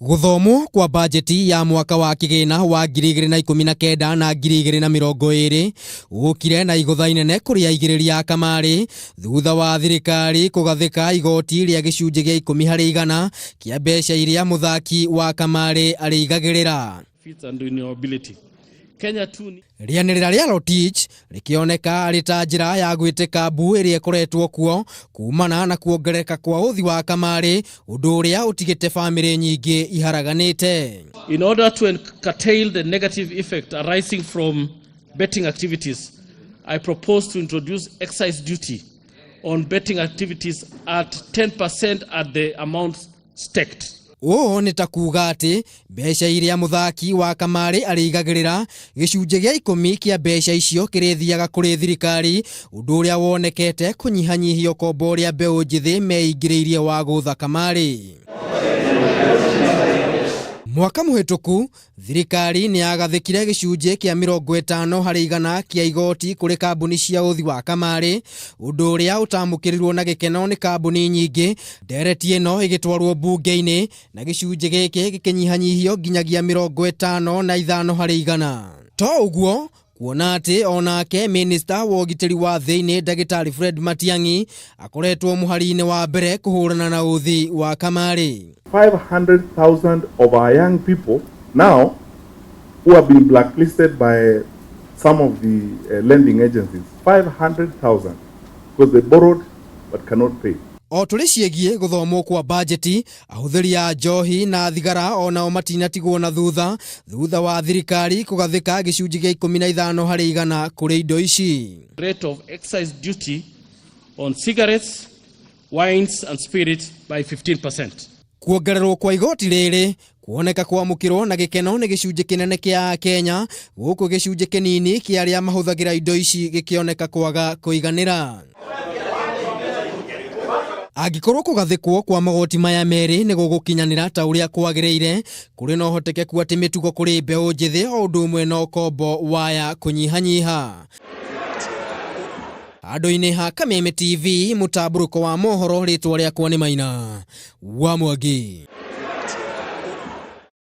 Gũthomwo kwa bajeti ya mwaka wa kĩgĩna wa 2019 na 2020 gũkire na igũtha inene kũrĩ aigĩrĩri a kamarĩ thutha wa thirikari kũgathĩka igoti rĩa gĩcunjĩ gĩa 10% kĩa mbeca iria mũthaki wa kamarĩ arĩigagĩrĩra. Fits and in your ability. Kenya too. Rĩanĩrĩra rĩa Rotich rĩkĩoneka arĩ ta njĩra ya gwĩtĩka mbu ĩrĩa ĩkoretwo kuo kumana na kuongerereka kwa ũthi wa kamarĩ, ũndũ ũrĩa ũtigĩte bamĩrĩ nyingĩ iharaganĩte. In order to curtail the negative effect arising from betting activities, I propose to introduce excise duty on betting activities at 10% at the amount staked. Ũũ nĩ ta kuuga atĩ mbeca iria mũthaki wa kamarĩ arĩigagĩrĩra, gĩcunjĩ gĩa 10 kĩa mbeca icio kĩrĩthiaga kũrĩ thirikari, ũndũ ũrĩa wonekete kũnyihanyihia ũkombo ũrĩa mbeũ njĩthĩ meingĩrĩirie wa gũtha kamarĩ. Mwaka mũhĩtũku thirikari nĩ yagathĩkire gĩcunjĩ kĩa 50% kĩa igoti kũrĩ kambuni cia ũthi wa kamarĩ, ũndũ ũrĩa ũtamũkĩrirwo na gĩkeno nĩ kambuni nyingĩ. Ndereti ĩno ĩgĩtwarwo mbunge-inĩ na gĩcunjĩ gĩkĩ gĩkĩnyihanyihio nginyagia 55%. To ũguo, kuona atĩ onake minista wa ũgitĩri wa thĩinĩ Ndagĩtarĩ Fred Matiang'i akoretwo mũhari-inĩ wa mbere kũhũrana na ũthi wa kamarĩ. 500,000 of our young people now who have been blacklisted by some of the lending agencies. 500,000 because they borrowed but cannot pay. O tũrĩ ciĩgiĩ gũthomwo kwa bajeti, ahũthĩri a njohi na thigara onao matinatigwo na thutha thutha wa thirikari kũgathĩka gĩcunjĩ gĩa 15% kũrĩ indo ici. Rate of excise duty on cigarettes, wines and spirits by 15%. Kuongererwo kwa igoti rĩrĩ kuoneka kwamũkĩrwo na gĩkeno nĩ gĩcunjĩ kĩnene kĩa Akenya, gũkũ gĩcunjĩ kĩnini kĩa arĩa mahũthagĩra indo ici gĩkĩoneka kwaga kũiganĩra. Angĩkorwo kũgathĩkwo kwa magoti maya merĩ nĩ gũgũkinyanĩra ta ũrĩa kwagĩrĩire, kũrĩ na ũhotekeku atĩ mĩtugo kũrĩ mbeũ njĩthĩ o ũndũ ũmwe na ũkombo waya kũnyihanyiha. Handũ-inĩ ha Kameme TV, mũtambũrũko wa mohoro, rĩtwa rĩakwa nĩ Maina wa Mwangi.